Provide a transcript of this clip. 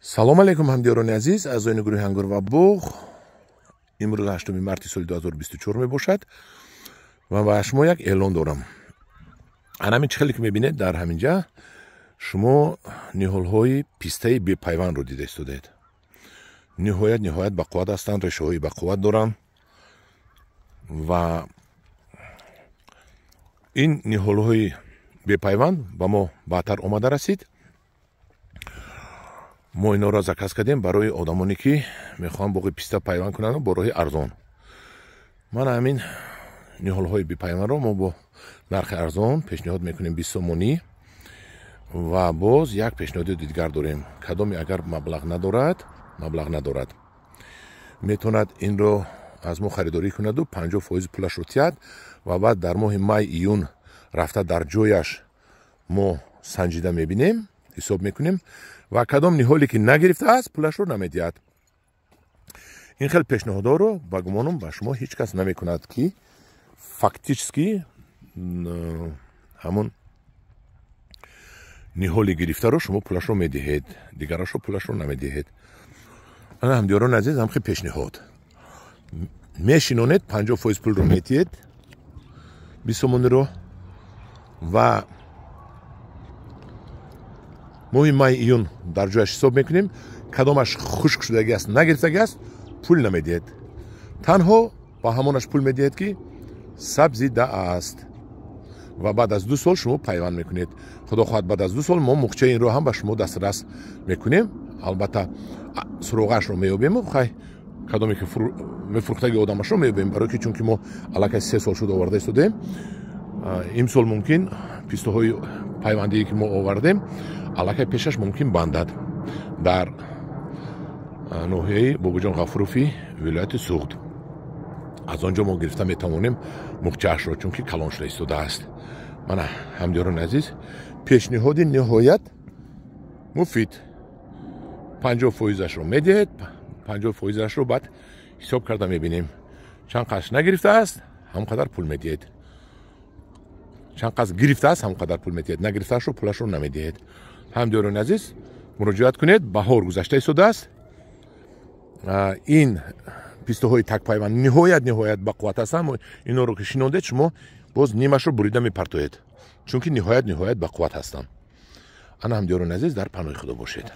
Салом алейкум, ҳамдиёрони азиз, аъзоёни гурӯҳи Ангур ва боғ. Имрӯз 8 марти соли 2024 мебошад ва ба шумо як эълон дорам. Ана ҳамин чӣ хеле ки мебинед, дар ҳаминҷа шумо ниҳолҳои пистаи бепайвандро дида истодаед. Ниҳоят ниҳоят бақувват ҳастанд, решаҳои бақувват доранд ва ин ниҳолҳои бепайванд ба мо баъдтар омада расид. Мо инҳоро заказ кардем барои одамоне, ки мехоҳанд боғи писта пайванд кунанд бо роҳи арзон. Мана ҳамин ниҳолҳои бепайвандро мо бо нархи арзон пешниҳод мекунем, 20 сомонӣ. Ва боз як пешниҳоди дигар дорем: кадоме агар маблағ надорад, метавонад инро аз мо харидорӣ кунаду 50% пулашро тиҳад ва баъд дар моҳи май, июн рафта дар ҷояш мо санҷида мебинем, ҳисоб мекунем ва кадом ниҳоле ки нагирифтааст, пулашро намедиҳад. Ин хел пешниҳодҳоро, ба гумонам, ба шумо ҳеҷ кас намекунад, ки фактически ҳамон ниҳоли гирифтаро шумо пулашро медиҳед, дигарашро пулашро намедиҳед. Ана, ҳамдиёрони азиз, ҳамхел пешниҳод: мешинонед, 50% пулро медиҳед, 20 сомониро, ва моҳи май, июн дар ҷояш ҳисоб мекунем. Кадомаш хушк шудагӣ аст, нагирифтагӣ аст, пул намедиҳед, танҳо ба ҳамонаш пул медиҳед, ки сабзида аст. Ва баъд аз 2 сол шумо пайванд мекунед. Худо хоҳад, баъд аз 2 сол мо мухчаи инро ҳам ба шумо дастрас мекунем. Албатта, суроғаашро меёбему, хай, кадоме ки мефурӯхтаги одамашро меёбем, барое ки чунки мо аллакай 3 сол шуд оварда истодаем. Имсол мумкин пистоҳои пайвандие, ки мо овардем, аллакай пешаш мумкин бандад дар ноҳияи Бобоҷон Ғафурови вилояти Суғд. Аз он ҷо мо гирифта метавонем мухчаашро, чунки калон шуда истодааст. Мана, ҳамдиёрони азиз, пешниҳоди ниҳоят муфид: 50 фоизашро медиҳед, 50 фоизашро баъд ҳисоб карда мебинем. Чанд қаш нагирифтааст, ҳам қадар пул медиҳед, чанд қас гирифтааст, ҳам қадар пул медиҳед, нагирифтаашро пулашро намедиҳед. Ҳамдиёрони азиз, муроҷиат кунед, баҳор гузашта истодааст. Ин пистоҳои такпайванд ниҳоят ниҳоят бақувват ҳастанд. Инҳоро ки шинондед, шумо боз нимашро бурида мепартоед, чунки ниҳоят ниҳоят бақувват ҳастанд. Ана, ҳамдиёрони азиз, дар паноҳи Худо бошед.